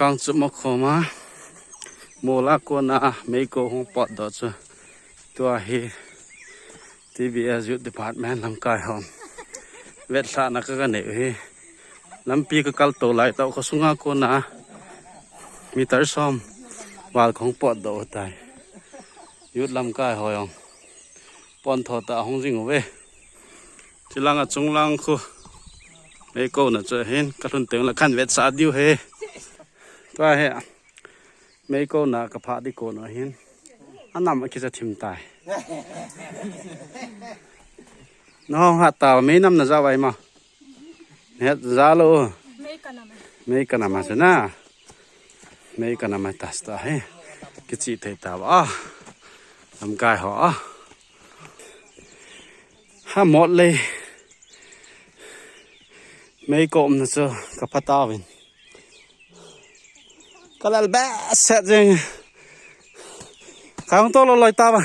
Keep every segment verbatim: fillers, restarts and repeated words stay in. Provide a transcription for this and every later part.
Kangchup Makhoma, mola kona meiko hung potdoh chu. Tua hi T B S Youth Department lamkai hon vetlhahna ka, ka nei u hi. Lampi ka kaltou lai tah u, kho sunga kona meter som val kahung potdoh u tai. Youth lamkai ho jong pontho tah a hung jing uve. Chulanga chunglang khu meiko na chu hin ka lhun teng le kan vetsah diu ahi. Tua hi meiko na ka phah di kon u ahin. Anam a kicha thim tai. Nahung hat tau, mei nam na ja vai ma. Nahet ja lou. Mei ka nam a. Mei ka nam a chu na. Mei ka nam a tas ta hi. Kichi thei tau a. Lamkai ho a. Ha mot lei. Meiko umna chu ka pha tauvin. Ka lel behseh jeng. Ka hung to lou loi tauva.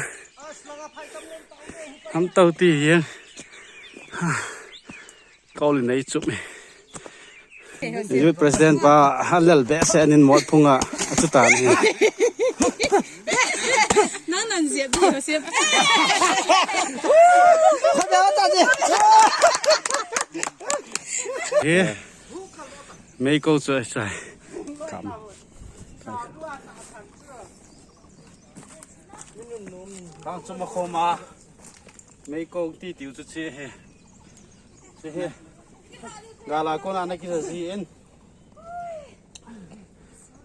Ham to ti jeng. Kol in ei chup e. Youth President pa, ha lel behseh nin mot phunga, a chu tan hi. Nang nan ziap di ho siap. He. Meiko chu sai. Kam. Kangchup Makhoma. Meiko ti tiu chu che he. Che he. Gala kona na kisa ji in.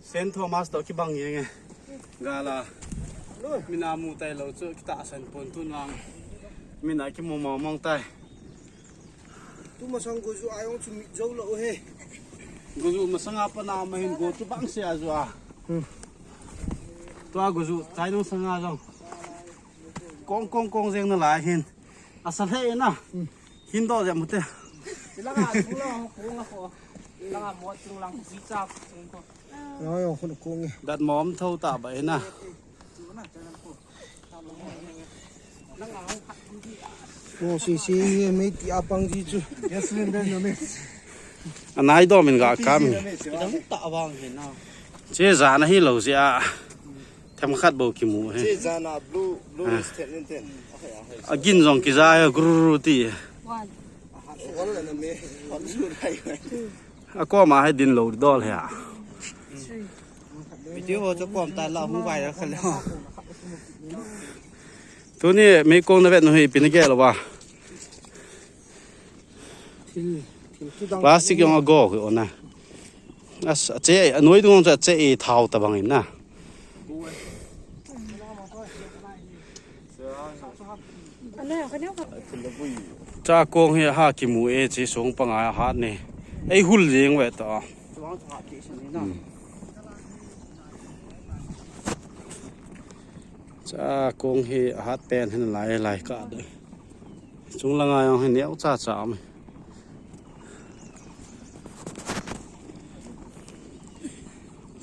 Saint Thomas to kibang jeng e. Gala. Mina mu tai lou chu kitahsan pon tun vang. Mina kimu mong mong tai. Tu masang goju a jong chu mit jou lou he. Goju masanga pat na ma hin go chu bang se a ju a. Hmm. Tua goju chai nung sanga jong. Kong kong kong jeng na lai hin. Asa lheh na. Hmm. Hin do jam mute. Langa chung lang kong a ko. Langa mo chung lang ji cha chung ko. Yo, yo, khun kong e. Dat mom tho ta ba ina. Mo si si ye mei ti apang ji chu. Gas cylinder no me. Anai do min ga kam. Dang ta vang he na. Che ja na hi lou ji a. Themkhat bou kimu he. Che ja na blue, blue is ten in ten. A gin jong kija he gru ti. One. One la na me. One su rai. Two. A kom a hi din lou dol he a. Three. Video ho chu kom ta la hung vai la kha le. Tuni meiko na vet nu hi pin gel ba. Plastic jong a go ko na. As a che a noi dung chu a che e thao ta bang in na. Cha kong hi ha kimu e, chi sung panga hat ni. Ei hul jing ve ta. Hmm. Cha kong hi hat pen hin lai lai ka de. Chung langa jong hin neo cha cha me.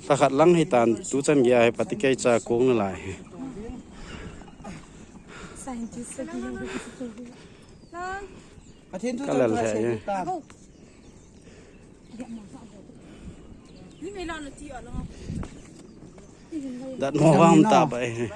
Lha khat lang hi tan tu chan gei a hi pati kei cha kong na lai hi. Scientist sa ki. Pathen thu ka lel he. Ni me la na ti a la. Dat mo wang ta ba e.